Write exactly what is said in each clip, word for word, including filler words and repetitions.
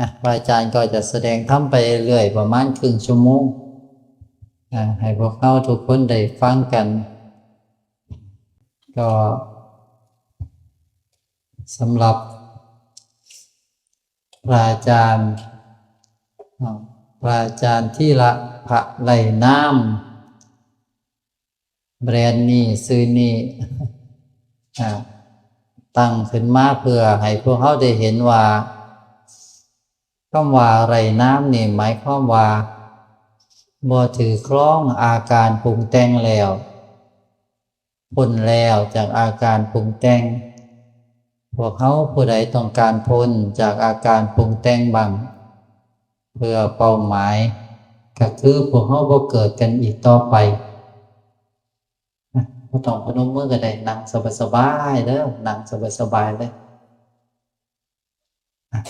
อ่ะ พระอาจารย์ก็จะแสดงธรรมไปเรื่อยประมาณครึ่งชั่วโมง อ่ะ ให้พวกเราทุกคนได้ฟังกัน ก็สำหรับพระอาจารย์ อ่ะ พระอาจารย์ธีระ พระไล่น้ำ แบรนด์นี้ ชื่อนี้ อ่า ตั้งขึ้นมาเพื่อให้พวกเราได้เห็นว่า คำว่าไร้นามนี่หมายความว่า บ่ถือครองอาการปรุงแต่งแล้ว พ้นแล้วจากอาการปรุงแต่ง พวกเราผู้ใดต้องการพ้นจากอาการปรุงแต่งบ้าง เพื่อเป้าหมาย ก็คือพวกเราบ่เกิดกันอีกต่อไป นะ บ่ต้องพนมมือก็ได้ นั่งสบายๆเด้อ นั่งสบายๆเลย นะ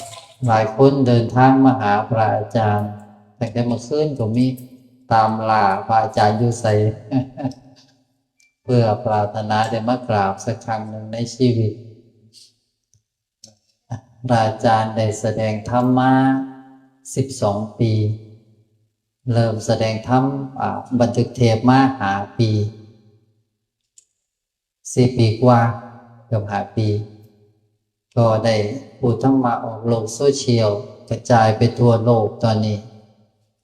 หลายคนเดินทางมาหาพระอาจารย์ ตั้งแต่เมื่อคืนก็มี ตามล่าพระอาจารย์อยู่ไส เพื่อปรารถนาได้มากราบสักครั้งหนึ่งในชีวิต พระอาจารย์ได้แสดงธรรมมา สิบสองปี เริ่มแสดงธรรม อ่า บันทึกเทปมาห้าปี สี่ปีกว่า เกือบห้าปี ก็ได้พูดธรรมะออกโลกโซเชียล กระจายไปทั่วโลก ตอนนี้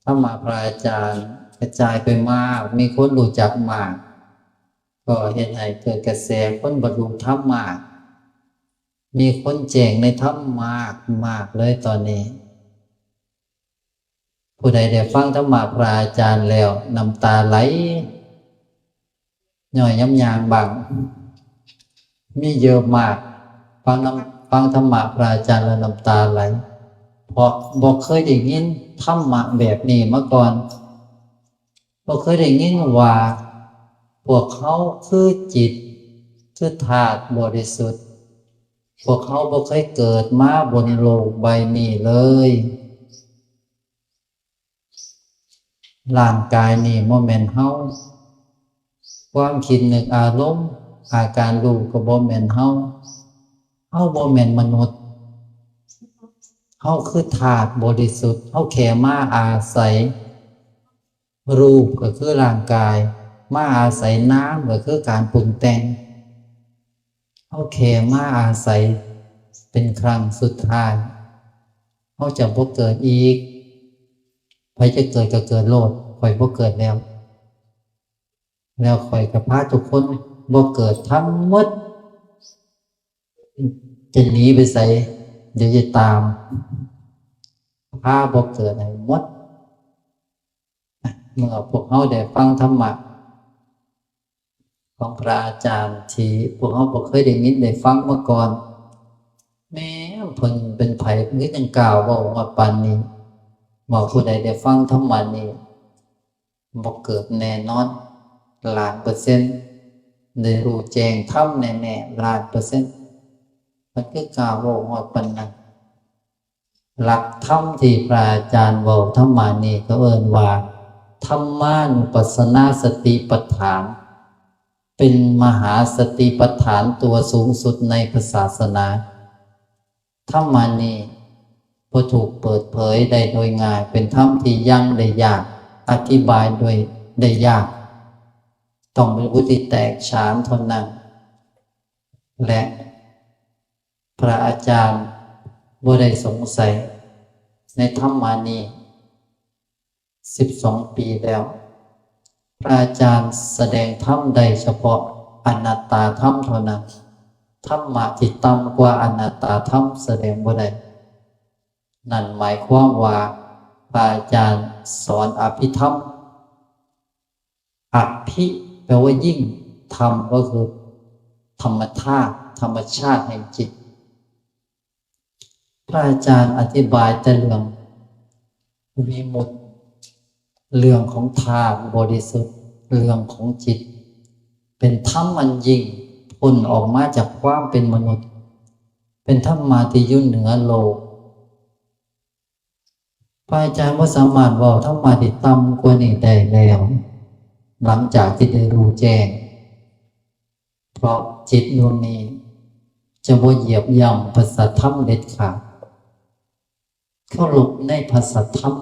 ธรรมะพระอาจารย์กระจายไปมาก มีคนรู้จักมาก ก็เฮ็ดให้เกิดกระแสคนบรรลุธรรมมาก มีคนแจ้งในธรรมมากมากเลยตอนนี้ ผู้ใดได้ฟังธรรมะพระอาจารย์แล้วน้ำตาไหล ย่อยย้ำยางบ้าง มีเยอะมาก ฟังน้ำ ฟังธรรมะพระอาจารย์แล้วน้ำตาไหล เพราะบ่เคยได้ยินธรรมะแบบนี้มาก่อน บ่เคยได้ยินว่า พวกเฮาคือจิต คือธาตุบริสุทธิ์ พวกเฮาบ่เคยเกิดมาบนโลกใบนี้เลย ร่างกายนี่บ่แม่นเฮา ความคิดนึกอารมณ์ อาการรู้ก็บ่แม่นเฮา เฮาบ่แม่นมนุษย์ เฮาคือธาตุบริสุทธิ์ เฮาแค่มาอาศัย รูปก็คือร่างกาย มาอาศัยนามก็คือการปรุงแต่ง เฮาแค่มาอาศัยเป็นครั้งสุดท้าย เฮาจะบ่เกิดอีก ไผจะเกิดก็เกิดโลด ข้อยบ่เกิดแล้ว แล้วข้อยก็พาทุกคนบ่เกิดทั้งหมด จะหนีไปไส เดี๋ยวจะตาม พาบ่เกิดให้หมด เมื่อพวกเฮาได้ฟังธรรมะ ของพระอาจารย์ที่พวกเฮาบ่เคยได้ยินได้ฟังมาก่อน แม่นเพิ่นเป็นไผ เพิ่นคือจั่งกล้าเว้าฮอดปานนี้ ว่าผู้ใดได้ฟังธรรมะนี้ บ่เกิดแน่นอน ล้านเปอร์เซ็นต์ ได้รู้แจ้งธรรมแน่ๆ ล้านเปอร์เซ็นต์ เพิ่นคือกล้าเว้าฮอดปานนั้น หลักธรรมที่พระอาจารย์เว้าธรรมะนี้ก็เอิ้นว่า ธรรมานุปัสสนาสติปัฏฐาน เป็นมหาสติปัฏฐานตัวสูงสุดในพระศาสนา ธรรมะนี้บ่ถูกเปิดเผยได้โดยง่าย เป็นธรรมที่ยังได้ยาก อธิบายโดยได้ยาก ต้องเป็นผู้ที่แตกฉานเท่านั้น และพระอาจารย์บ่ได้สงสัยในธรรมะนี้ สิบสองปีแล้ว พระอาจารย์แสดงธรรมได้เฉพาะอนัตตาธรรมเท่านั้น ธรรมะที่ต่ำกว่าอนัตตาธรรมแสดงบ่ได้ นั่นหมายความว่าพระอาจารย์สอนอภิธรรม อภิ แปลว่ายิ่ง ธรรมก็คือธรรมธาตุ ธรรมชาติแห่งจิต พระอาจารย์อธิบายแต่เรื่องวิมุตติ เรื่องของธาตุบริสุทธิ์ เรื่องของจิต เป็นธรรมอันยิ่ง พ้นออกมาจากความเป็นมนุษย์ เป็นธรรมะที่อยู่เหนือโลก พระอาจารย์บ่สามารถเว้าธรรมะที่ต่ำกว่านี้ได้แล้ว หลังจากที่ได้รู้แจ้ง เพราะจิตดวงนี้จะบ่เหยียบย่ำพระสัทธรรมเด็ดขาด เคารพในพระสัทธรรม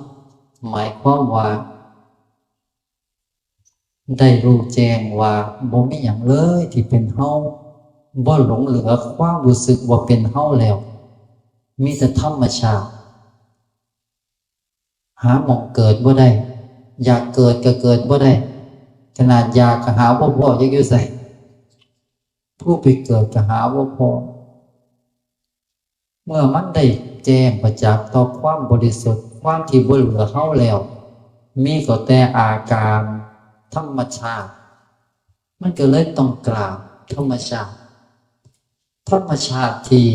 หมายความว่า ได้รู้แจ้งว่าบ่มีหยังเลยที่เป็นเฮา บ่หลงเหลือความรู้สึกว่าเป็นเฮาแล้ว มีแต่ธรรมชาติ หาหม่องเกิดบ่ได้ อยากเกิดก็เกิดบ่ได้ ขนาดอยากก็หาบ่พ้อ จักอยู่ไส ผู้ไปเกิดก็หาบ่พ้อ เมื่อมันได้แจ้งประจักษ์ต่อความบริสุทธิ์ ความที่บ่เหลือเฮาแล้ว มีก็แต่อาการธรรมชาติ มันก็เลยต้องกราบธรรมชาติ ธรรมชาติที่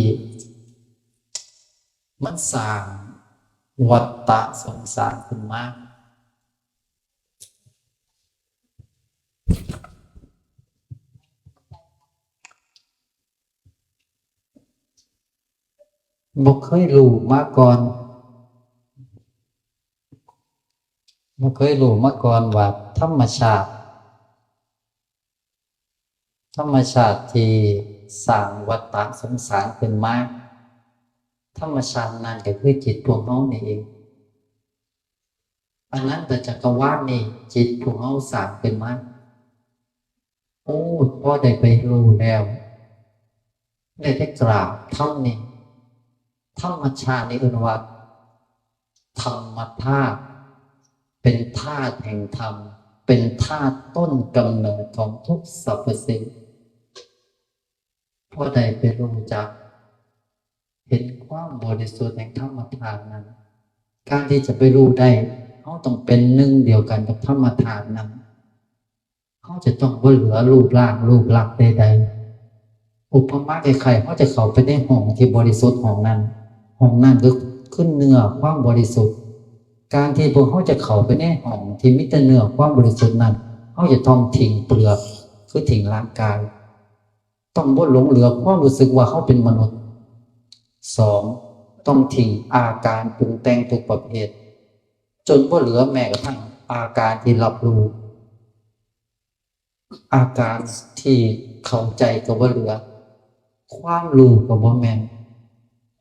มันสร้างวัฏฏะสงสารขึ้นมา บ่เคยรู้มาก่อน บ่เคยรู้มาก่อนว่าธรรมชาติ ธรรมชาติที่สร้างวัฏฏะสงสารขึ้นมา ธรรมชาตินั้นก็คือจิตพวกเฮานี่เอง อนันตจักรวาลนี่จิตพวกเฮาสร้างขึ้นมา โอ้ พอได้ไปรู้แล้ว ได้แต่กราบธรรมนี่ ธรรมชาตินี่เอิ้นว่า ธรรมธาตุ เป็นธาตุแห่งธรรม เป็นธาตุต้นกำเนิดของทุกสรรพสิ่ง พอได้ไปรู้จัก เห็นความบริสุทธิ์แห่งธรรมธาตุนั้น การที่จะไปรู้ได้ เฮาต้องเป็นหนึ่งเดียวกันกับธรรมธาตุนั้น เฮาจะต้องบ่เหลือรูปร่างรูปลักษณ์ใดๆ อุปมาคล้ายๆ เฮาจะเข้าไปในห้องที่บริสุทธิ์ห้องนั้น ห้องนั้นก็คือเนื้อความบริสุทธิ์ การที่พวกเฮาจะเข้าไปในห้องที่มีแต่เนื้อความบริสุทธิ์นั้น เฮาจะต้องทิ้งเปลือก คือทิ้งร่างกาย ต้องบ่หลงเหลือความรู้สึกว่าเฮาเป็นมนุษย์ สอง ต้องทิ้งอาการปรุงแต่งทุกประเภท จนบ่เหลือแม้กระทั่งอาการที่รับรู้ อาการที่เข้าใจก็บ่เหลือ ความรู้ก็บ่แม่น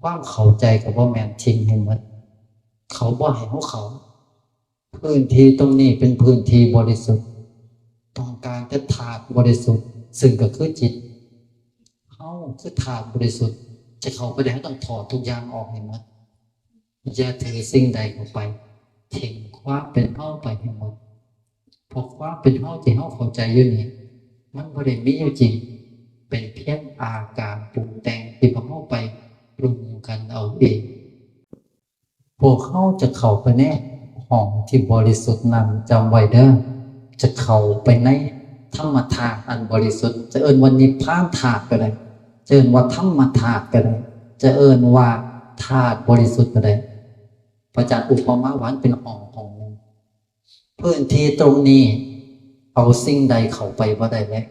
ความเข้าใจก็บ่แม่น ทิ้งให้หมด เขาบ่ให้เฮาเข้า พื้นที่ตรงนี้เป็นพื้นที่บริสุทธิ์ ต้องการแต่ธาตุบริสุทธิ์ ซึ่งก็คือจิต เฮาคือธาตุบริสุทธิ์ จะเข้าไปได้ เฮาต้องถอดทุกอย่างออกให้หมด อย่าถือสิ่งใดเข้าไป ทิ้งความเป็นเฮาไปให้หมด เพราะความเป็นเฮาที่เฮาเข้าใจอยู่นี่ มันบ่ได้มีอยู่จริง เป็นเพียงอาการปรุงแต่งที่พวกเฮาไปปรุงกันเอาเอง พวกเฮาจะเข้าไปในห้องที่บริสุทธิ์นั้น จำไว้เด้อ จะเข้าไปในธรรมธาตุอันบริสุทธิ์ จะเอิ้นว่านิพพานธาตุก็ได้ จะเอิ้นว่าธรรมธาตุก็ได้ จะเอิ้นว่าธาตุบริสุทธิ์ก็ได้ พระอาจารย์อุปมาว่ามันเป็นห้องห้องหนึ่ง พื้นที่ตรงนี้ เอาสิ่งใดเข้าไปบ่ได้เลย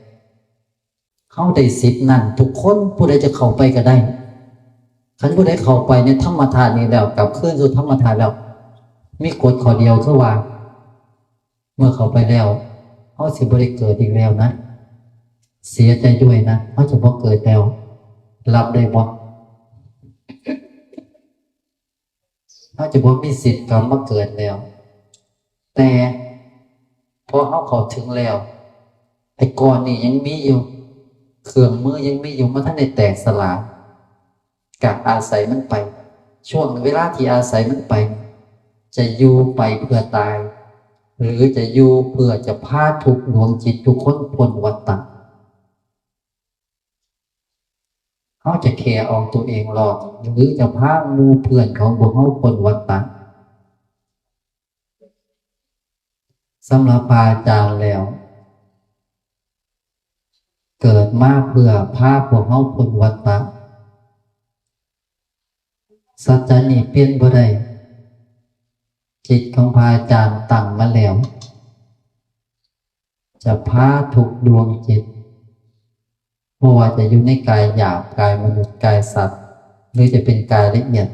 เฮาได้สิทธิ์นั้นทุกคน ผู้ใดจะเข้าไปก็ได้ คันผู้ใดเข้าไปในธรรมธาตุนี้แล้ว กลับคืนสู่ธรรมธาตุแล้ว มีกฎข้อเดียวคือว่า เมื่อเข้าไปแล้ว เฮาสิบ่ได้เกิดอีกแล้วนะ เสียใจด้วยนะ เฮาจะบ่เกิดแล้ว รับได้บ่ เฮาจะบ่มีสิทธิ์กลับมาเกิดแล้ว แต่พอเฮาเข้าถึงแล้ว ไอ้ก้อนนี่ยังมีอยู่ เครื่องมือยังมีอยู่ มันทันได้แตกสลาย ก็อาศัยมันไป ช่วงเวลาที่อาศัยมันไป จะอยู่ไปเพื่อตาย หรือจะอยู่เพื่อจะพาทุกดวงจิตทุกคนพ้นวัฏฏะ เฮาจะแค่เอาตัวเองรอด หรือจะพาหมู่เพื่อนของพวกเฮาพ้นวัฏฏะ สำหรับพระอาจารย์แล้ว เกิดมาเพื่อพาพวกเฮาพ้นวัฏฏะ สัจจะนี้เปลี่ยนบ่ได้ จิตของพระอาจารย์ตั้งมาแล้ว จะพาทุกดวงจิต บ่ว่าจะอยู่ในกายหยาบ กายมนุษย์ กายสัตว์ หรือจะเป็นกายละเอียด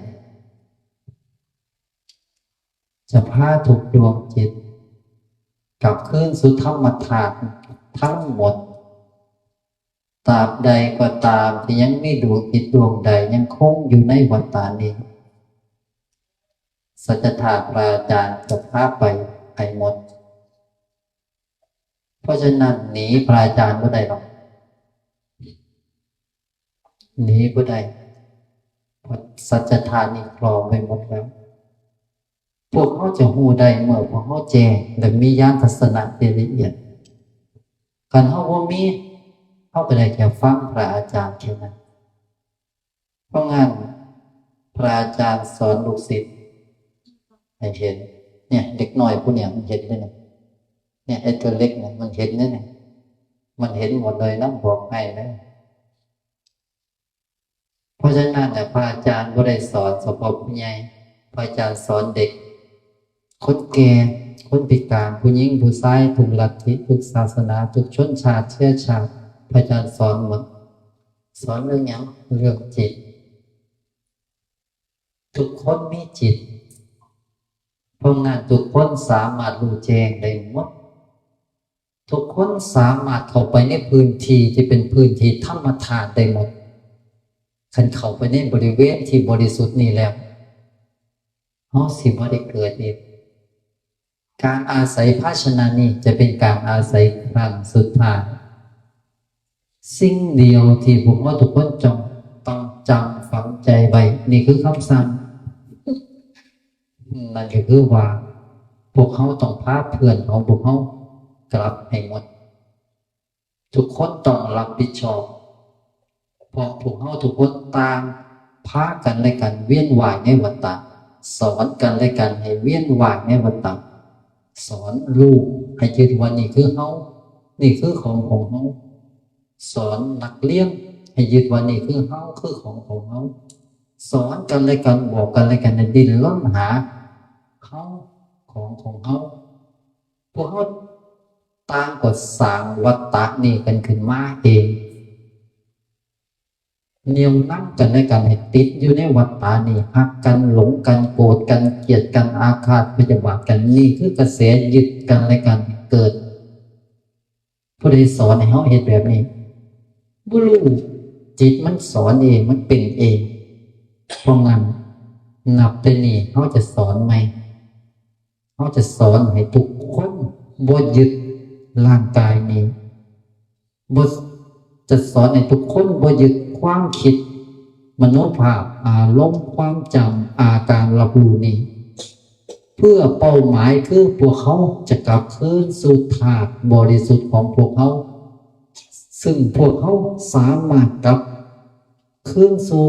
จะพาทุกดวงจิต กลับคืนสู่ธรรมธาตุทั้งหมด ตราบใดก็ตามที่ยังมีดวงจิตดวงใดยังคงอยู่ในวัฏฏะนี้ สัจธาตุพระอาจารย์จะพาไปให้หมด เพราะฉะนั้นหนีพระอาจารย์บ่ได้หรอก หนีบ่ได้ เพราะสัจธาตุนี่ครองไว้หมดแล้ว พวกเขาจะฮู้ได้เมื่อพวกเขาแจ้งและมีญาณทัศนะที่ละเอียด คันเขาบ่มี เขาก็ได้แค่ฟังพระอาจารย์แค่นั้น เพราะงั้นพระอาจารย์สอนลูกศิษย์ให้เห็น เนี่ย เด็กน้อยผู้เนี่ยมันเห็นเลยเนี่ย เนี่ย ไอ้ตัวเล็กเนี่ยมันเห็นเลยเนี่ย มันเห็นหมดเลยนะ บอกให้นะ เพราะฉะนั้นเนี่ยพระอาจารย์บ่ได้สอนเฉพาะผู้ใหญ่ พระอาจารย์สอนเด็ก คนแก่ คนพิการ ผู้หญิง ผู้ชาย ทุกลัทธิ ทุกศาสนา ทุกชนชาติ เชื้อชาติ พระอาจารย์สอนหมด สอนเรื่องหยัง เรื่องจิต ทุกคนมีจิต เพราะงั้นทุกคนสามารถรู้แจ้งได้หมด ทุกคนสามารถเข้าไปในพื้นที่ที่เป็นพื้นที่ธรรมธาตุได้หมด คันเข้าไปในบริเวณที่บริสุทธิ์นี้แล้ว เฮาสิบ่ได้เกิดอีก การอาศัยภาชนะนี้จะเป็นการอาศัยครั้งสุดท้าย สิ่งเดียวที่พวกเราทุกคนจงต้องจำฝังใจไว้ นี่คือคำสั่ง นั่นก็คือว่า พวกเขาต้องพาเพื่อนของพวกเขากลับให้หมด ทุกคนต้องรับผิดชอบ เพราะพวกเขาทุกคนต่างพากันและกันเวียนว่ายในวัฏฏะ สอนกันและกันให้เวียนว่ายในวัฏฏะ สอนลูกให้ยึดว่านี่คือเฮา นี่คือของของเฮา สอนนักเรียนให้ยึดว่านี่คือเฮา คือของของเฮา สอนกันและกัน บอกกันและกันให้ดิ้นรนหาเฮา ของของเฮา พวกเฮาต่างก็สร้างวัฏฏะนี่กันขึ้นมาเอง เหนี่ยวนำกันและกันให้ติดอยู่ในวัฏฏะนี่ ฮักกัน หลงกัน โกรธกัน เกลียดกัน อาฆาตพยาบาทกัน นี่คือกระแสยึดกันและกันเกิด ผู้ใดสอนให้เฮาเฮ็ดแบบนี้ บ่รู้ จิตมันสอนเอง มันเป็นเอง เพราะงั้น นับแต่นี้เฮาจะสอนใหม่ เฮาจะสอนให้ทุกคนบ่ยึดร่างกายนี้ บ่ จะสอนให้ทุกคนบ่ยึดความคิด มโนภาพ อารมณ์ ความจำ อาการรับรู้นี้ เพื่อเป้าหมายคือพวกเขาจะกลับคืนสู่ธาตุบริสุทธิ์ของพวกเขา ซึ่งพวกเขาสามารถกลับคืนสู่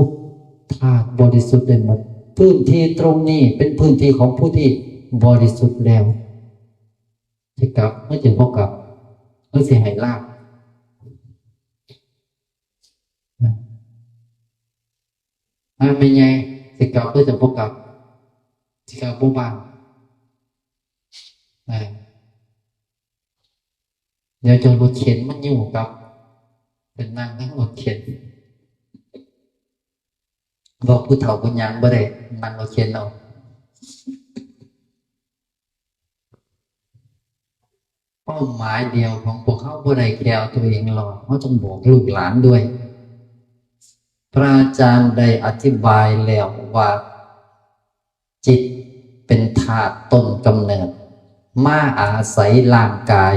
ธาตุบริสุทธิ์ได้หมด พื้นที่ตรงนี้เป็นพื้นที่ของผู้ที่บริสุทธิ์แล้ว สิกลับหรือสิบ่กลับ หรือสิให้ลา อ่า แม่ใหญ่ สิกลับหรือสิบ่กลับ สิกลับบ่บ้าน อ่า เดี๋ยวเจ้ารถเข็นมันอยู่ครับ เป็นนั่งทั้งรถเข็น บอกผู้เฒ่าผู้ย่างบ่ได้ นั่งรถเข็นเอา เป้าหมายเดียวของพวกเขาบ่ได้แค่เอาตัวเองรอด เขาต้องบอกลูกหลานด้วย พระอาจารย์ได้อธิบายแล้วว่า จิตเป็นธาตุต้นกำเนิด มาอาศัยร่างกาย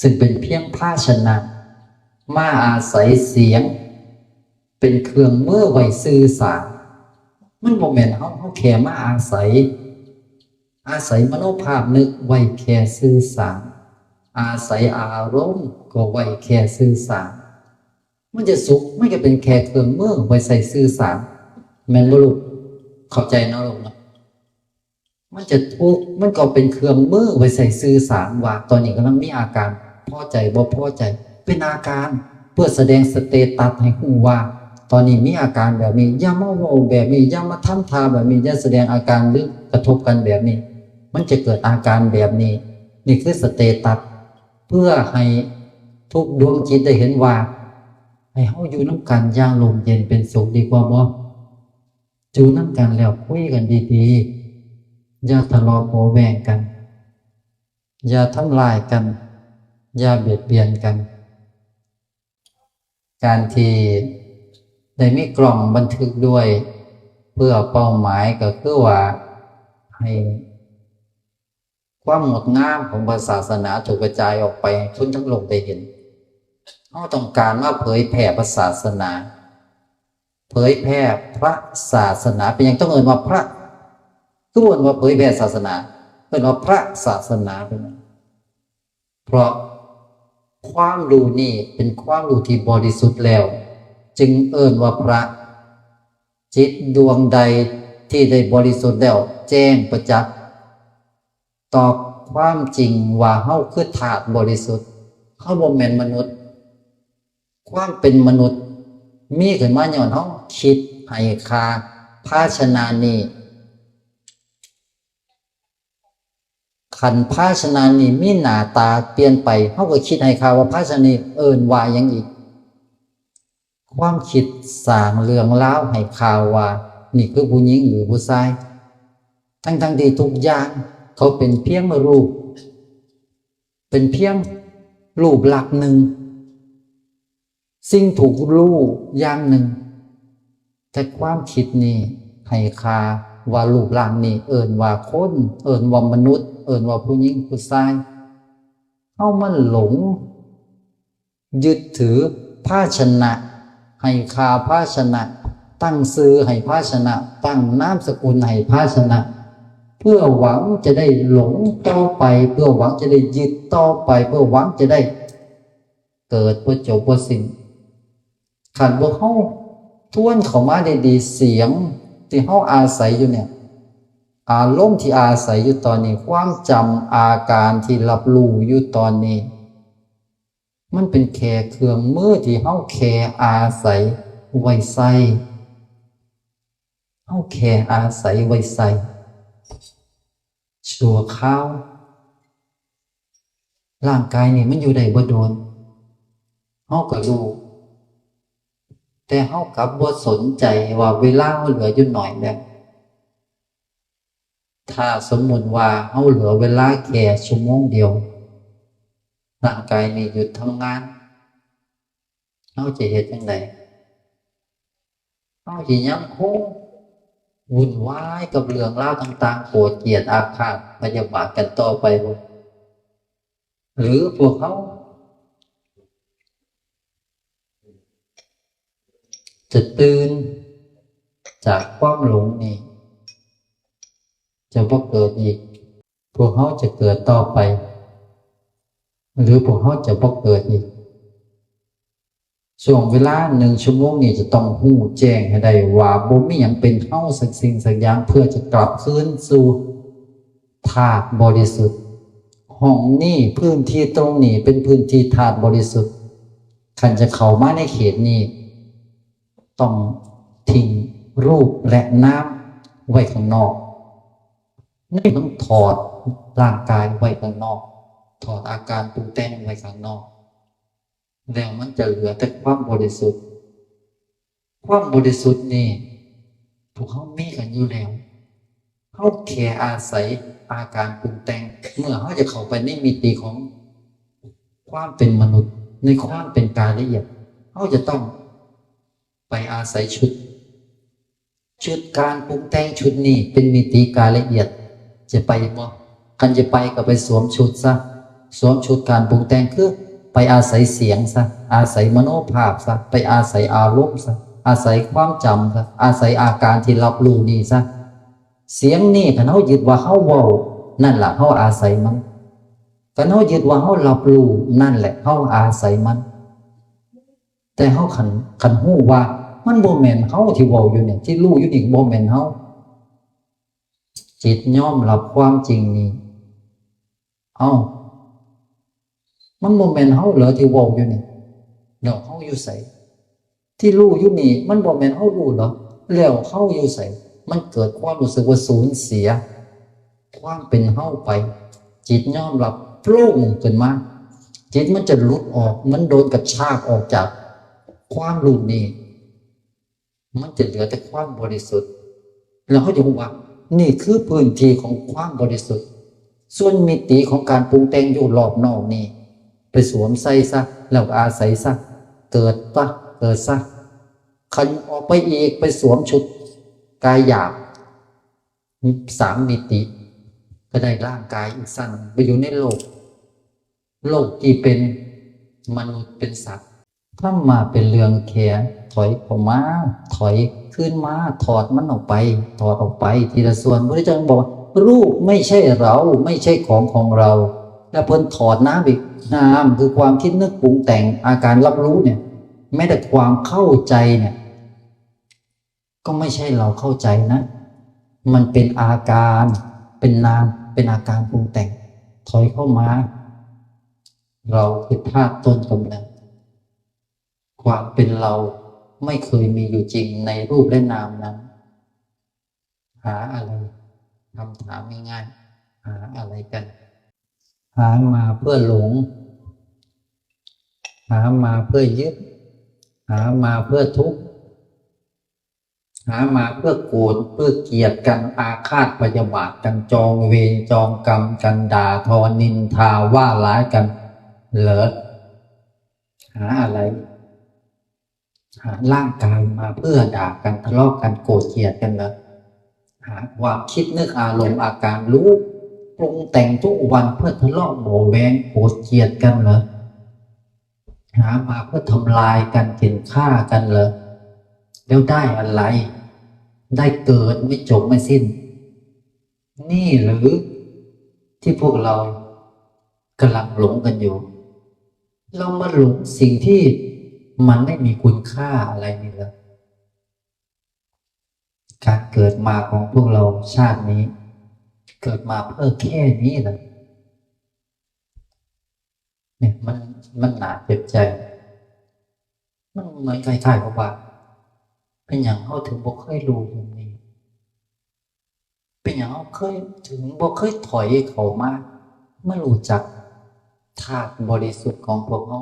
ซึ่งเป็นเพียงภาชนะ มาอาศัยเสียง เป็นเครื่องมือไว้สื่อสาร มันบ่แม่นเฮา เฮาแค่มาอาศัย อาศัยมโนภาพนึกไว้แค่สื่อสาร อาศัยอารมณ์ก็ไว้แค่สื่อสาร มันจะสุข มันก็เป็นแค่เครื่องมือไว้ใส่สื่อสาร แม่นบ่ลูก เข้าใจเนาะลูกเนาะ มันจะทุกข์ มันก็เป็นเครื่องมือไว้ใส่สื่อสารว่า ตอนนี้กำลังมีอาการพอใจบ่พอใจ เป็นอาการ เพื่อแสดงสเตตัสให้ฮู้ว่า ตอนนี้มีอาการแบบนี้ อย่ามาเว้าแบบนี้ อย่ามาทำท่าแบบนี้ อย่าแสดงอาการหรือกระทบกันแบบนี้ มันจะเกิดอาการแบบนี้ นี่คือสเตตัส เพื่อให้ทุกดวงจิตได้เห็นว่า ให้เฮาอยู่นำกันอย่างร่มเย็นเป็นสุขดีกว่าบ่ อยู่นำกันแล้วคุยกันดีๆ อย่าทะเลาะเบาะแว้งกัน อย่าทำร้ายกัน อย่าเบียดเบียนกัน การที่ได้มีกล้องบันทึกด้วย เพื่อเป้าหมายก็คือว่า ให้ความงดงามของพระศาสนาถูกกระจายออกไปให้คนทั้งโลกได้เห็น เราต้องการมาเผยแผ่พระศาสนา เผยแผ่พระศาสนา เป็นหยังต้องเอิ้นว่าพระ คือเอิ้นว่าเผยแผ่ศาสนา เอิ้นว่าพระศาสนาเป็นหยัง เพราะความรู้นี่เป็นความรู้ที่บริสุทธิ์แล้ว จึงเอิ้นว่าพระ จิตดวงใดที่ได้บริสุทธิ์แล้ว แจ้งประจักษ์ต่อความจริงว่าเฮาคือธาตุบริสุทธิ์ เฮาบ่แม่นมนุษย์ ความเป็นมนุษย์มีขึ้นมาย้อนเฮาคิดให้ค่าภาชนะนี้ คันภาชนะนี้มีหน้าตาเปลี่ยนไป เฮาก็คิดให้ค่าว่าภาชนะนี้เอิ้นว่าหยังอีก ความคิดสร้างเรื่องราวให้ค่าว่า นี่คือผู้หญิงหรือผู้ชาย ทั้งๆที่ทุกอย่างเขาเป็นเพียงรูป เป็นเพียงรูปลักษณ์หนึ่ง สิ่งถูกรู้อย่างหนึ่ง แต่ความคิดนี้ให้ค่าว่ารูปร่างนี้เอิ้นว่าคน เอิ้นว่ามนุษย์ เอิ้นว่าผู้หญิงผู้ชาย เฮามันหลงยึดถือภาชนะ ให้ค่าภาชนะ ตั้งชื่อให้ภาชนะ ตั้งนามสกุลให้ภาชนะ เพื่อหวังจะได้หลงต่อไป เพื่อหวังจะได้ยึดต่อไป เพื่อหวังจะได้เกิดบ่จบบ่สิ้น คันบ่เฮาทวนเข้ามาดีๆ เสียงที่เฮาอาศัยอยู่เนี่ย อารมณ์ที่อาศัยอยู่ตอนนี้ ความจำ อาการที่รับรู้อยู่ตอนนี้ มันเป็นแค่เครื่องมือที่เฮาแค่อาศัยไว้ใช้ เฮาแค่อาศัยไว้ใช้ชั่วคราว ร่างกายนี่มันอยู่ได้บ่โดน เฮาก็รู้ แต่เฮากลับบ่สนใจว่าเวลาเฮาเหลืออยู่น้อยแล้ว ถ้าสมมุติว่าเฮาเหลือเวลาแค่ชั่วโมงเดียว ร่างกายนี่หยุดทำงาน เฮาจะเฮ็ดจั่งใด เฮาสิยังคงวุ่นวายกับเรื่องราวต่างๆ โกรธเกลียดอาฆาตพยาบาทกันต่อไปบ่ หรือพวกเฮาจะตื่นจากความหลงนี้ จะบ่เกิดอีก พวกเฮาจะเกิดต่อไป หรือพวกเฮาจะบ่เกิดอีก ช่วงเวลาหนึ่งชั่วโมงนี้จะต้องรู้แจ้งให้ได้ว่าบ่มีหยังเป็นเฮาสักสิ่งสักอย่าง เพื่อจะกลับคืนสู่ธาตุบริสุทธิ์ ห้องนี้ พื้นที่ตรงนี้เป็นพื้นที่ธาตุบริสุทธิ์ คันจะเข้ามาในเขตนี้ ต้องทิ้งรูปและนามไว้ข้างนอก นี่ต้องถอดร่างกายไว้ข้างนอก ถอดอาการปรุงแต่งไว้ข้างนอก แล้วมันจะเหลือแต่ความบริสุทธิ์ ความบริสุทธิ์นี่ พวกเฮามีกันอยู่แล้ว เฮาแค่อาศัยอาการปรุงแต่ง เมื่อเฮาจะเข้าไปในมิติของความเป็นมนุษย์ ในความเป็นกายละเอียด เฮาจะต้องไปอาศัยชุด ชุดการปรุงแต่งชุดนี้เป็นมิติกายละเอียด จะไปบ่ คันจะไปก็ไปสวมชุดซะ สวมชุดการปรุงแต่งคือไปอาศัยเสียงซะ อาศัยมโนภาพซะ ไปอาศัยอารมณ์ซะ อาศัยความจำซะ อาศัยอาการที่รับรู้นี้ซะ เสียงนี้คันเฮายึดว่าเฮาเว้า นั่นล่ะเฮาอาศัยมัน คันเฮายึดว่าเฮารับรู้ นั่นแหละเฮาอาศัยมัน แต่เฮาคัน คันรู้ว่ามันบ่แม่นเฮาที่เว้าอยู่เนี่ย ที่รู้อยู่นี่บ่แม่นเฮา จิตยอมรับความจริงนี้ เอ้า มันบ่แม่นเฮาเหรอที่เว้าอยู่นี่ แล้วเฮาอยู่ไส ที่รู้อยู่นี่มันบ่แม่นเฮารู้เหรอ แล้วเฮาอยู่ไส มันเกิดความรู้สึกว่าสูญเสีย ความเป็นเฮาไป จิตยอมรับโปร่งขึ้นมา จิตมันจะหลุดออก มันโดนกระชากออกจากความรู้นี้ มันจะเหลือแต่ความบริสุทธิ์ แล้วเฮาจะรู้ว่า นี่คือพื้นที่ของความบริสุทธิ์ ส่วนมิติของการปรุงแต่งอยู่รอบนอกนี่ ไปสวมใส่ซะ แล้วก็อาศัยซะ เกิดซะ เกิดซะ คันออกไปอีก ไปสวมชุดกายหยาบ สามมิติ ก็ได้ร่างกายอีกสั้นไปอยู่ในโลก โลกที่เป็นมนุษย์เป็นสัตว์ ถ้ามาเป็นเรื่องแค่ถอยเข้ามา ถอยขึ้นมา ถอดมันออกไป ถอดออกไปทีละส่วน พระพุทธเจ้าบอกว่า รูปไม่ใช่เรา ไม่ใช่ของของเรา แล้วเพิ่นถอดนามอีก นามคือความคิดนึกปรุงแต่ง อาการรับรู้เนี่ย แม้แต่ความเข้าใจเนี่ย ก็ไม่ใช่เราเข้าใจนะ มันเป็นอาการ เป็นนาม เป็นอาการปรุงแต่ง ถอยเข้ามา เราคือธาตุต้นกำเนิด ความเป็นเราไม่เคยมีอยู่จริงในรูปและนามนั้น หาอะไร คำถามง่ายๆ หาอะไรกัน หามาเพื่อหลง หามาเพื่อยึด หามาเพื่อทุกข์ หามาเพื่อโกรธ เพื่อเกลียดกัน อาฆาตพยาบาทกัน จองเวรจองกรรมกัน ด่าทอนินทาว่าร้ายกันเหรอ หาอะไร หาร่างกายมาเพื่อด่ากัน ทะเลาะกัน โกรธเกลียดกันเหรอ หาความคิดนึกอารมณ์อาการรู้ปรุงแต่งทุกวันเพื่อทะเลาะเบาะแว้ง โกรธเกลียดกันเหรอ หามาเพื่อทำลายกัน เข็นฆ่ากันเหรอ แล้วได้อะไร ได้เกิดไม่จบไม่สิ้น นี่หรือที่พวกเรากำลังหลงกันอยู่ เรามาหลงสิ่งที่มันไม่มีคุณค่าอะไรนี่เหรอ การเกิดมาของพวกเราชาตินี้ เกิดมาเพื่อแค่นี้เหรอ เนี่ยมัน มันหนาเจ็บใจ มันเหมือนคล้ายๆกับว่า เป็นหยังเฮาถึงบ่เคยรู้เรื่องนี้ เป็นหยังเฮาเคย ถึงบ่เคยถอยเข้ามา มารู้จักธาตุบริสุทธิ์ของพวกเฮา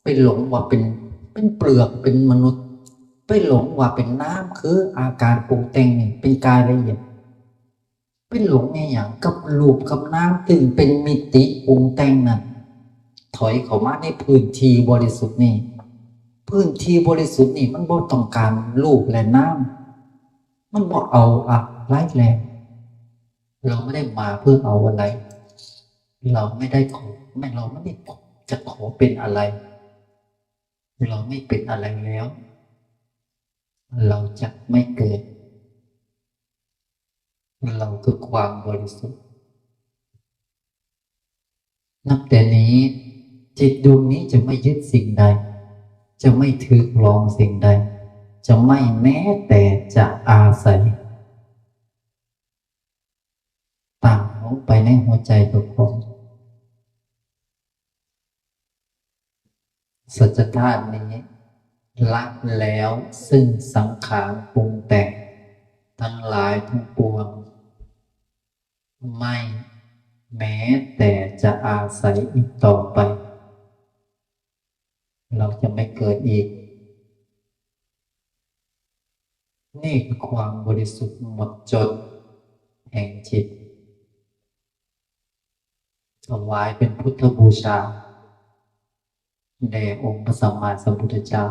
ไปหลงว่าเป็น เป็นเปลือก เป็นมนุษย์ ไปหลงว่าเป็นนาม คืออาการปรุงแต่งนี่ เป็นกายละเอียด ไปหลงอีหยังกับรูปกับนาม ซึ่งเป็นมิติปรุงแต่งนั้น ถอยเข้ามาในพื้นที่บริสุทธิ์นี่ พื้นที่บริสุทธิ์นี่มันบ่ต้องการรูปและนาม มันบ่เอาอะไรแล้ว เราไม่ได้มาเพื่อเอาอะไร เราไม่ได้ขอ ไม่ เราไม่ได้จะขอเป็นอะไร เราไม่เป็นอะไรแล้ว เราจะไม่เกิด เราคือความบริสุทธิ์ นับแต่นี้ จิตดวงนี้จะไม่ยึดสิ่งใด จะไม่ถือครองสิ่งใด จะไม่แม้แต่จะอาศัย ตั้งลงไปในหัวใจเจ้าของ สัจธาตุนี้ละแล้วซึ่งสังขารปรุงแต่งทั้งหลายทั้งปวง ไม่แม้แต่จะอาศัยอีกต่อไป เราจะไม่เกิดอีก นี่คือความบริสุทธิ์หมดจดแห่งจิต ถวายเป็นพุทธบูชา แด่องค์พระสัมมาสัมพุทธเจ้า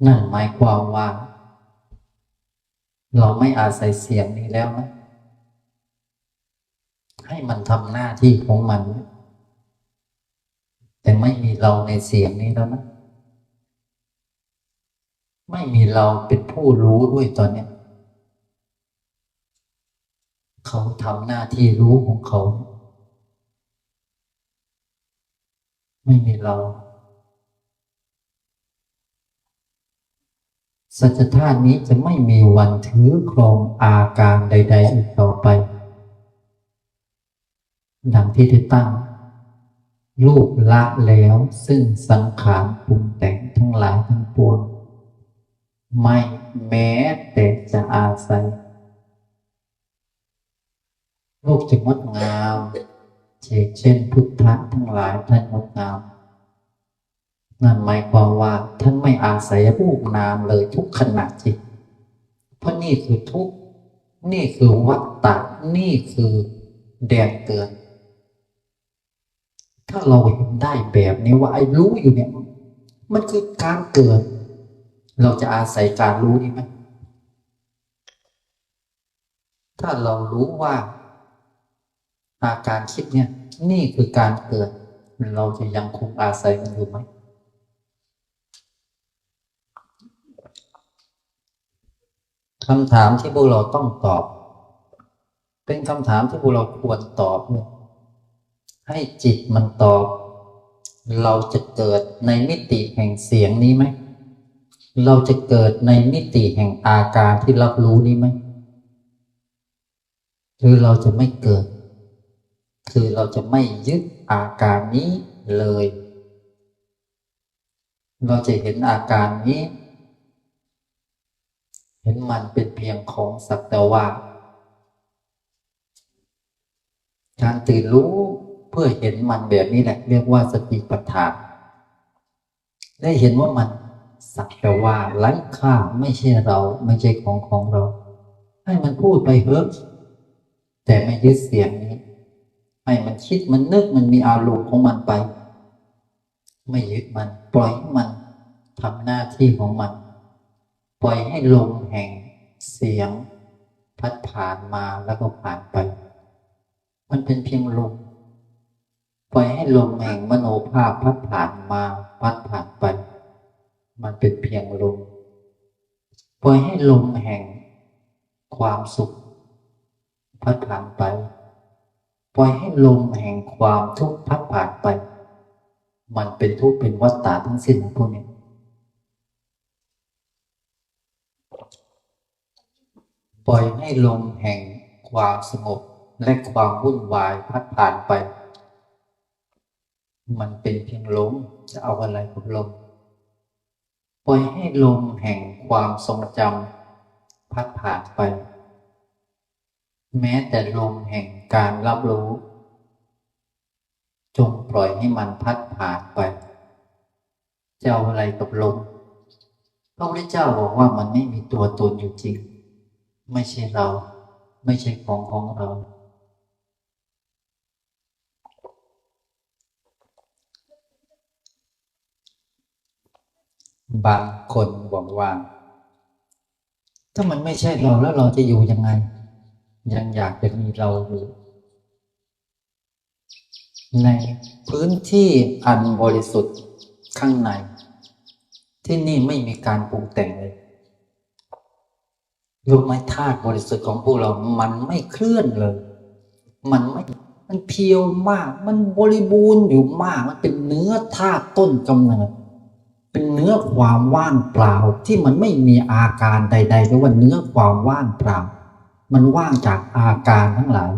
นั่นหมายความว่า เราไม่อาศัยเสียงนี้แล้วนะ ให้มันทำหน้าที่ของมัน แต่ไม่มีเราในเสียงนี้แล้วนะ ไม่มีเราเป็นผู้รู้ด้วยตอนเนี้ย เขาทำหน้าที่รู้ของเขา ไม่มีเรา สัจธาตุนี้จะไม่มีวันถือครองอาการใดๆอีกต่อไป ดังที่ได้ตั้ง รูปละแล้วซึ่งสังขารปรุงแต่งทั้งหลายทั้งปวง ไม่แม้แต่จะอาศัย รูปจะงดงาม เช่น เช่น พุทธะทั้งหลายท่านงดงาม นั่นหมายความว่าท่านไม่อาศัยรูปนามเลยทุกขณะจิต เพราะนี่คือทุกข์ นี่คือวัฏฏะ นี่คือแดนเกิด ถ้าเราเห็นได้แบบนี้ว่าไอ้รู้อยู่เนี่ย มันคือการเกิด เราจะอาศัยการรู้นี้ไหม? ถ้าเรารู้ว่าอาการคิดเนี่ย นี่คือการเกิด เราจะยังคงอาศัยมันอยู่ไหม? คำถามที่พวกเราต้องตอบ เป็นคำถามที่พวกเราควรตอบเนี่ย ให้จิตมันตอบ เราจะเกิดในมิติแห่งเสียงนี้ไหม? เราจะเกิดในมิติแห่งอาการที่รับรู้นี้ไหม? หรือเราจะไม่เกิด คือเราจะไม่ยึดอาการนี้เลย เราจะเห็นอาการนี้ เห็นมันเป็นเพียงของสักแต่ว่า การตื่นรู้เพื่อเห็นมันแบบนี้แหละ เรียกว่าสติปัฏฐาน ได้เห็นว่ามันสักแต่ว่าไร้ค่า ไม่ใช่เรา ไม่ใช่ของของเรา ให้มันพูดไปเถอะ แต่ไม่ยึดเสียงนี้ ให้มันคิด มันนึก มันมีอารมณ์ของมันไป ไม่ยึดมัน ปล่อยให้มันทำหน้าที่ของมัน ปล่อยให้ลมแห่งเสียงพัดผ่านมาแล้วก็ผ่านไป มันเป็นเพียงลม ปล่อยให้ลมแห่งมโนภาพพัดผ่านมา พัดผ่านไป มันเป็นเพียงลม ปล่อยให้ลมแห่งความสุขพัดผ่านไป ปล่อยให้ลมแห่งความทุกข์พัดผ่านไป มันเป็นทุกข์เป็นวัฏฏะทั้งสิ้นนะพวกนี้ ปล่อยให้ลมแห่งความสงบและความวุ่นวายพัดผ่านไป มันเป็นเพียงลม จะเอาอะไรกับลม? ปล่อยให้ลมแห่งความทรงจำพัดผ่านไป แม้แต่ลมแห่งการรับรู้ จงปล่อยให้มันพัดผ่านไป จะเอาอะไรกับลม? พระพุทธเจ้าบอกว่ามันไม่มีตัวตนอยู่จริง ไม่ใช่เรา ไม่ใช่ของของเรา บางคนบอกว่า ถ้ามันไม่ใช่เราแล้วเราจะอยู่ยังไง? ยังอยากจะมีเราอยู่ ในพื้นที่อันบริสุทธิ์ข้างใน ที่นี่ไม่มีการปรุงแต่งเลย รู้ไหม ธาตุบริสุทธิ์ของพวกเรามันไม่เคลื่อนเลย มันไม่ มันเพียวมาก มันบริบูรณ์อยู่มาก มันเป็นเนื้อธาตุต้นกำเนิด เป็นเนื้อความว่างเปล่าที่มันไม่มีอาการใดๆ เรียกว่าเนื้อความว่างเปล่า มันว่างจากอาการทั้งหลาย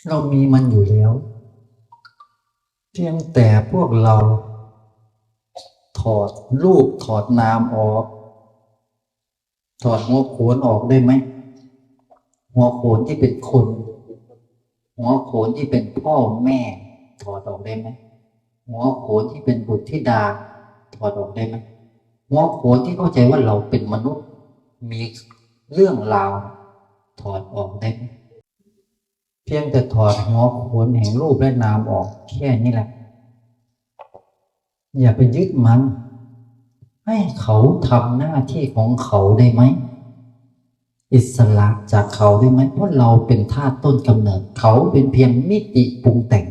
เรามีมันอยู่แล้ว เพียงแต่พวกเราถอดรูปถอดนามออก ถอดหัวโขนออกได้ไหม? หัวโขนที่เป็นคน หัวโขนที่เป็นพ่อแม่ ถอดออกได้ไหม? หัวโขนที่เป็นบุตรธิดา ถอดออกได้ไหม? หัวโขนที่เข้าใจว่าเราเป็นมนุษย์ มีเรื่องราว ถอดออกได้ไหม? เพียงแต่ถอดหัวโขนแห่งรูปและนามออกแค่นี้แหละ อย่าไปยึดมัน ให้เขาทำหน้าที่ของเขาได้ไหม? อิสระจากเขาได้ไหม? เพราะเราเป็นธาตุต้นกำเนิด เขาเป็นเพียงมิติปรุงแต่ง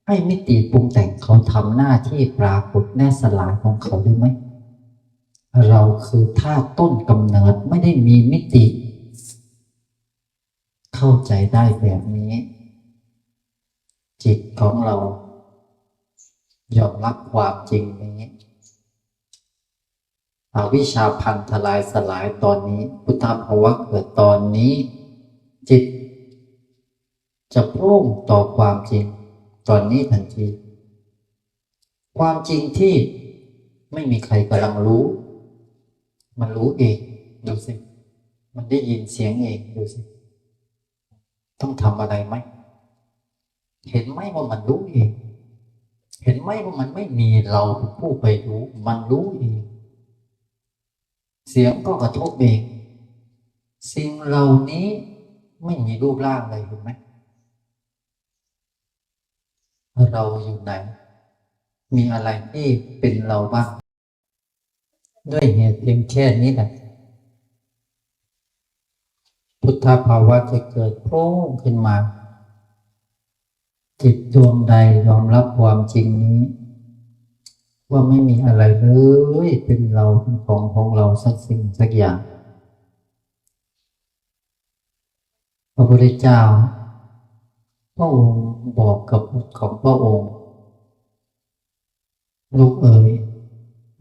ให้มิติปรุงแต่งเขาทำหน้าที่ปรากฏและสลายของเขาได้ไหม? เราคือธาตุต้นกำเนิด ไม่ได้มีมิติ เข้าใจได้แบบนี้ จิตของเรายอมรับความจริงนี้ อวิชชาพังทลายสลายตอนนี้ พุทธภาวะเกิดตอนนี้ จิตจะโพร่งต่อความจริงตอนนี้ทันที ความจริงที่ไม่มีใครกำลังรู้ มันรู้เอง ดูสิ มันได้ยินเสียงเอง ดูสิ ต้องทำอะไรไหม? เห็นไหมว่ามันรู้เอง เห็นไหมว่ามันไม่มีเราเป็นผู้ไปรู้ มันรู้เอง เสียงก็กระทบเอง สิ่งเหล่านี้ไม่มีรูปร่างเลย เห็นไหม? เราอยู่ไหน? มีอะไรที่เป็นเราบ้าง? ด้วยเหตุเพียงแค่นี้แหละ พุทธภาวะจะเกิดโพร่งขึ้นมา จิตดวงใดยอมรับความจริงนี้ ว่าไม่มีอะไรเลยเป็นเราเป็นของของเราสักสิ่งสักอย่าง พระพุทธเจ้า พระองค์บอกกับบุตรของพระองค์ ลูกเอ๋ย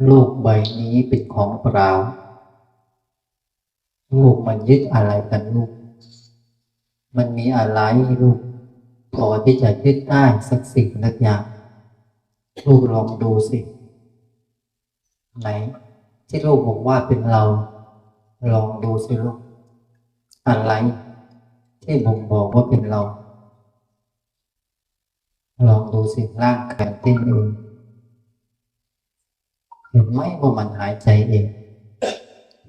โลกใบนี้เป็นของเปล่า ลูกมันยึดอะไรกันลูก มันมีอะไรลูก พอที่จะยึดได้สักสิ่งสักอย่าง ลูกลองดูสิ ไหน ที่ลูกบอกว่าเป็นเรา ลองดูสิลูก อะไร ที่บ่งบอกว่าเป็นเรา ลองดูสิ ร่างกายเต้นเอง เห็นไหมว่ามันหายใจเอง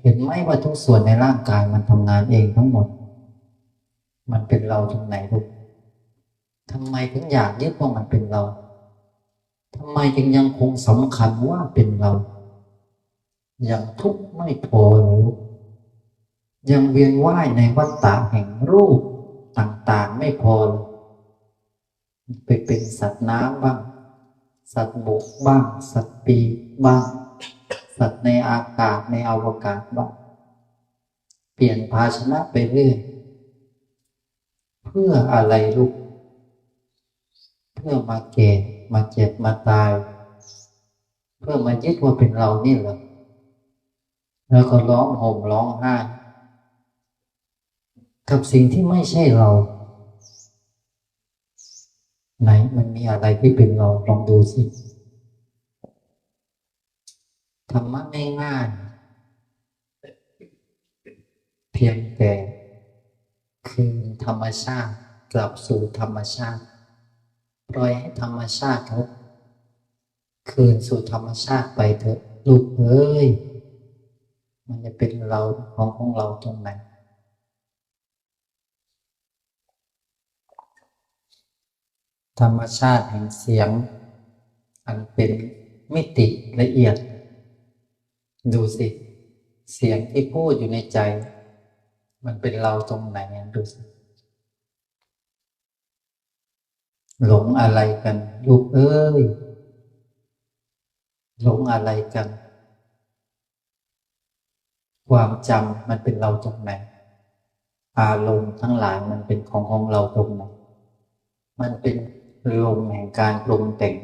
เห็นไหมว่าทุกส่วนในร่างกายมันทำงานเองทั้งหมด มันเป็นเราตรงไหนลูก ทำไมถึงอยากยึดว่ามันเป็นเรา ทำไมจึงยังคงสำคัญว่าเป็นเรา ยังทุกข์ไม่พอหรือ ยังเวียนว่ายในวัฏฏะแห่งรูปต่างๆไม่พอหรือ ไปเป็นสัตว์น้ำบ้าง สัตว์บกบ้าง สัตว์ปีกบ้าง สัตว์ในอากาศในอวกาศบ้าง เปลี่ยนภาชนะไปเรื่อย เพื่ออะไรลูก เพื่อมาแก่ มาเจ็บ มาตาย เพื่อมายึดว่าเป็นเรานี่เหรอ แล้วก็ร้องห่มร้องไห้ กับสิ่งที่ไม่ใช่เรา ไหนมันมีอะไรที่เป็นเรา ลองดูสิ ธรรมะง่ายๆ เพียงแต่คืนธรรมชาติ กลับสู่ธรรมชาติ ปล่อยให้ธรรมชาติเขาคืนสู่ธรรมชาติไปเถอะ ลูกเอ้ย มันจะเป็นเราของของเราตรงไหน ธรรมชาติแห่งเสียง อันเป็นมิติละเอียด ดูสิ เสียงที่พูดอยู่ในใจ มันเป็นเราตรงไหน ดูสิ หลงอะไรกัน ลูกเอ้ย หลงอะไรกัน ความจำมันเป็นเราตรงไหน อารมณ์ทั้งหลายมันเป็นของของเราตรงไหน มันเป็นลมแห่งการปรุงแต่ง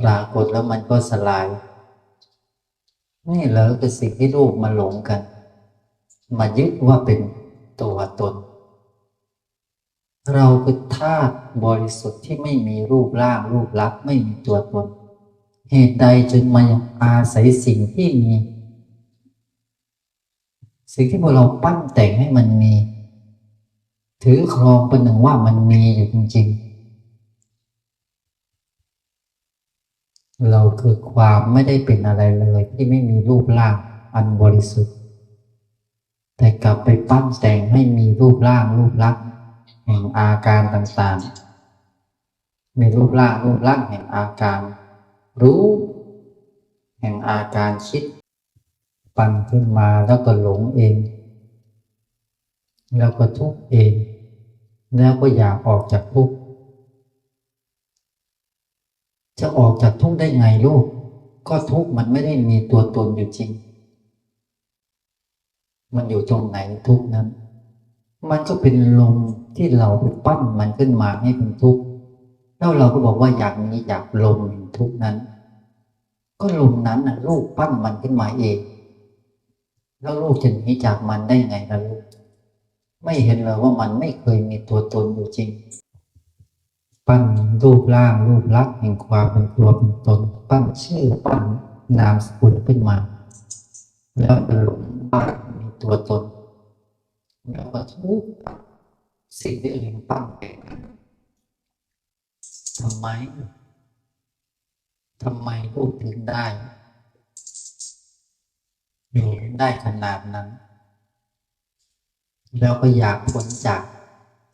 ปรากฏแล้วมันก็สลาย นี่เหรอคือสิ่งที่ลูกมาหลงกัน มายึดว่าเป็นตัวตน เราคือธาตุบริสุทธิ์ที่ไม่มีรูปร่างรูปลักษณ์ ไม่มีตัวตน เหตุใดจึงมาอาศัยสิ่งที่มี สิ่งที่พวกเราปั้นแต่งให้มันมี ถือครองประหนึ่งว่ามันมีอยู่จริงๆ เราคือความไม่ได้เป็นอะไรเลยที่ไม่มีรูปร่างอันบริสุทธิ์ แต่กลับไปปั้นแต่งให้มีรูปร่างรูปลักษณ์แห่งอาการต่างๆ มีรูปร่างรูปลักษณ์แห่งอาการรู้ แห่งอาการคิด ปั้นขึ้นมาแล้วก็หลงเอง แล้วก็ทุกข์เอง แล้วก็อยากออกจากทุกข์ จะออกจากทุกข์ได้ไงลูก ก็ทุกข์มันไม่ได้มีตัวตนอยู่จริง มันอยู่ตรงไหนทุกข์นั้น มันก็เป็นลมที่เราไปปั้นมันขึ้นมาให้เป็นทุกข์ แล้วเราก็บอกว่าอยากหนีจากลมแห่งทุกข์นั้น ก็ลมนั้นน่ะลูกปั้นมันขึ้นมาเอง แล้วลูกจะหนีจากมันได้ไงล่ะลูก ไม่เห็นเลยว่ามันไม่เคยมีตัวตนอยู่จริง ปั้นรูปร่างรูปลักษณ์แห่งความเป็นตัวเป็นตน ปั้นชื่อปั้นนามสกุลขึ้นมา แล้วหลงว่ามีตัวตน แล้วก็ทุกข์กับสิ่งที่ตัวเองปั้นไปนั้น ทำไม ทำไมลูกถึงได้ อยู่ได้ขนาดนั้น แล้วก็อยากพ้นจาก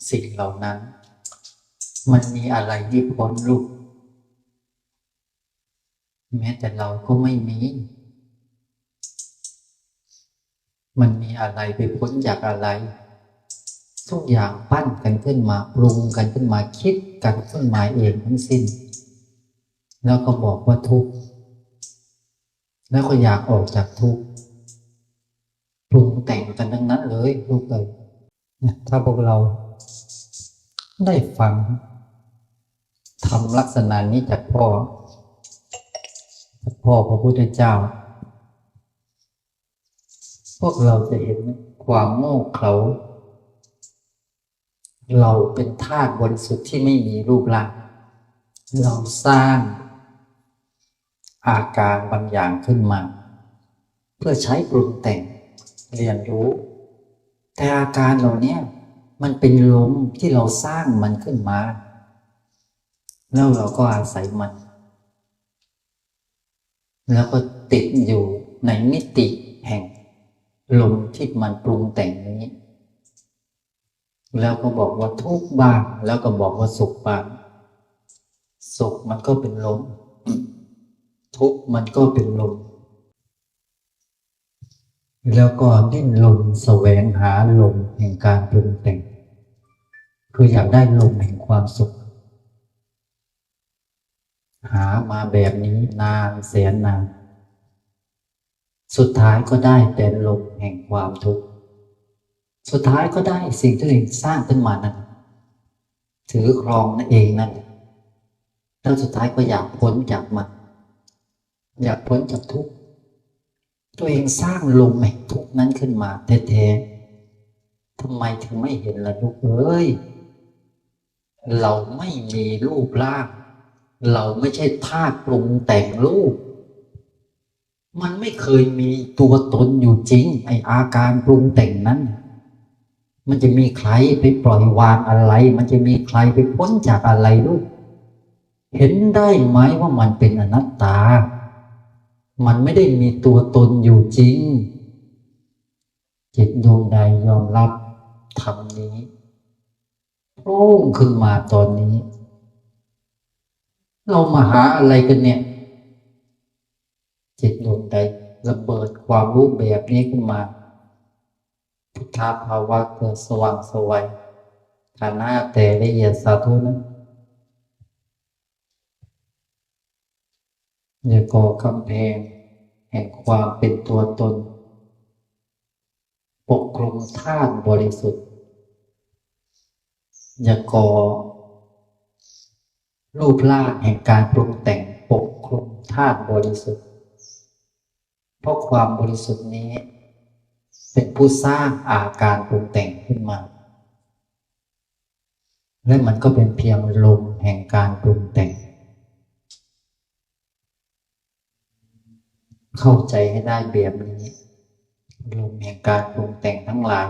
สิ่งเหล่านั้น มันมีอะไรที่พ้นลูก แม้แต่เราก็ไม่มี มันมีอะไรไปพ้นจากอะไร ทุกอย่างปั้นกันขึ้นมา ปรุงกันขึ้นมา คิดกันขึ้นมาเองทั้งสิ้น แล้วก็บอกว่าทุกข์ แล้วก็อยากออกจากทุกข์ ปรุงแต่งกันทั้งนั้นเลยลูกเอ้ย เนี่ย ถ้าพวกเราได้ฟังธรรมลักษณะนี้จากพ่อ จากพ่อพระพุทธเจ้า พวกเราจะเห็นความโง่เขลา เราเป็นธาตุบริสุทธิ์ที่ไม่มีรูปร่าง เราสร้างอาการบางอย่างขึ้นมา เพื่อใช้ปรุงแต่งเรียนรู้ แต่อาการเหล่านี้มันเป็นลมที่เราสร้างมันขึ้นมา แล้วเราก็อาศัยมัน แล้วก็ติดอยู่ในมิติแห่งลมที่มันปรุงแต่งนี้ แล้วก็บอกว่าทุกข์บ้าง แล้วก็บอกว่าสุขบ้าง สุขมันก็เป็นลม ทุกข์มันก็เป็นลม แล้วก็ดิ้นรนแสวงหาลมแห่งการปรุงแต่ง คืออยากได้ลมแห่งความสุข หามาแบบนี้นานแสนนาน สุดท้ายก็ได้แต่ลมแห่งความทุกข์ สุดท้ายก็ได้สิ่งที่ตัวเองสร้างขึ้นมานั้น ถือครองนั่นเองนั่นแหละ แล้วสุดท้ายก็อยากพ้นจากมัน อยากพ้นจากทุกข์ ตัวเองสร้างลมแห่งทุกข์นั้นขึ้นมาแท้ๆ ทำไมถึงไม่เห็นล่ะลูกเอ้ย เราไม่มีรูปร่าง เราไม่ใช่ธาตุปรุงแต่งรูป มันไม่เคยมีตัวตนอยู่จริง ไอ้อาการปรุงแต่งนั้น มันจะมีใครไปปล่อยวางอะไร มันจะมีใครไปพ้นจากอะไรลูก เห็นได้ไหมว่ามันเป็นอนัตตา มันไม่ได้มีตัวตนอยู่จริง จิตดวงใดยอมรับธรรมนี้โพล่งขึ้นมาตอนนี้ เรามาหาอะไรกันเนี่ย จิตดวงใดระเบิดความรู้แบบนี้ขึ้นมา พุทธภาวะเกิดสว่างไสว ฐานะแตกละเอียด สาธุนะ อย่าก่อกำแพงแห่งความเป็นตัวตน ปกคลุมธาตุบริสุทธิ์ อย่าก่อรูปร่างแห่งการปรุงแต่งปกคลุมธาตุบริสุทธิ์ เพราะความบริสุทธิ์นี้เป็นผู้สร้างอาการปรุงแต่งขึ้นมา และมันก็เป็นเพียงลมแห่งการปรุงแต่ง เข้าใจให้ได้แบบนี้ ลมแห่งการปรุงแต่งทั้งหลาย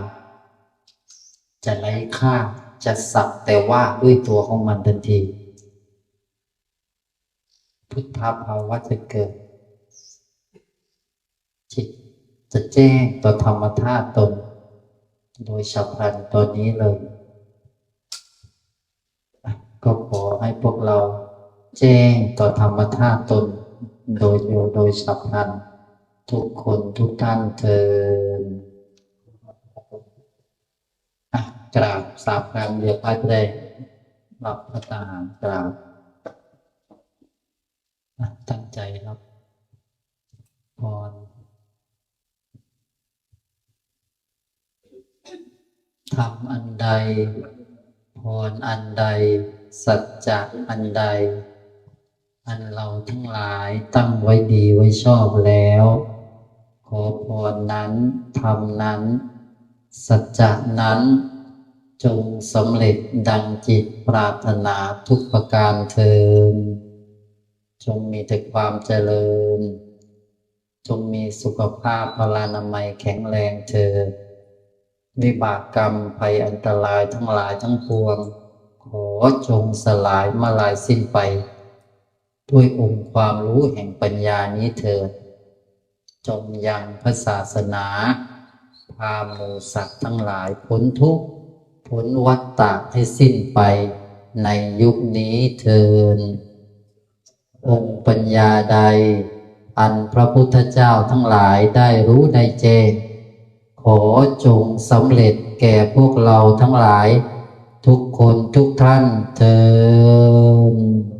จะไร้ค่า จะสักแต่ว่าด้วยตัวของมันทันที พุทธภาวะจะเกิด จิตจะแจ้งต่อธรรมธาตุตน โดยฉับพลันตอนนี้เลย ก็ขอให้พวกเราแจ้งต่อธรรมธาตุตน โดยเร็วโดยฉับพลัน ทุกคนทุกท่านเทอญ อ่ะ กราบสามครั้ง เดี๋ยวพระจะได้รับพระตาหาร กราบ อ่ะ ตั้งใจรับพร ธรรมอันใด พรอันใด สัจจะอันใด อันเราทั้งหลายตั้งไว้ดีไว้ชอบแล้ว ขอพรนั้น ธรรมนั้น สัจจะนั้น จงสำเร็จดังจิตปรารถนาทุกประการเทอญ จงมีแต่ความเจริญ จงมีสุขภาพพลานามัยแข็งแรงเทอญ วิบากกรรมภัยอันตรายทั้งหลายทั้งปวง ขอจงสลายมาลายสิ้นไป ด้วยองค์ความรู้แห่งปัญญานี้เทอญ จงยังพระศาสนา พาหมู่สัตว์ทั้งหลายพ้นทุกข์ พ้นวัฏฏะให้สิ้นไปในยุคนี้เทอญ องค์ปัญญาใด อันพระพุทธเจ้าทั้งหลายได้รู้ได้แจ้ง ขอจงสำเร็จแก่พวกเราทั้งหลาย ทุกคนทุกท่านเทอญ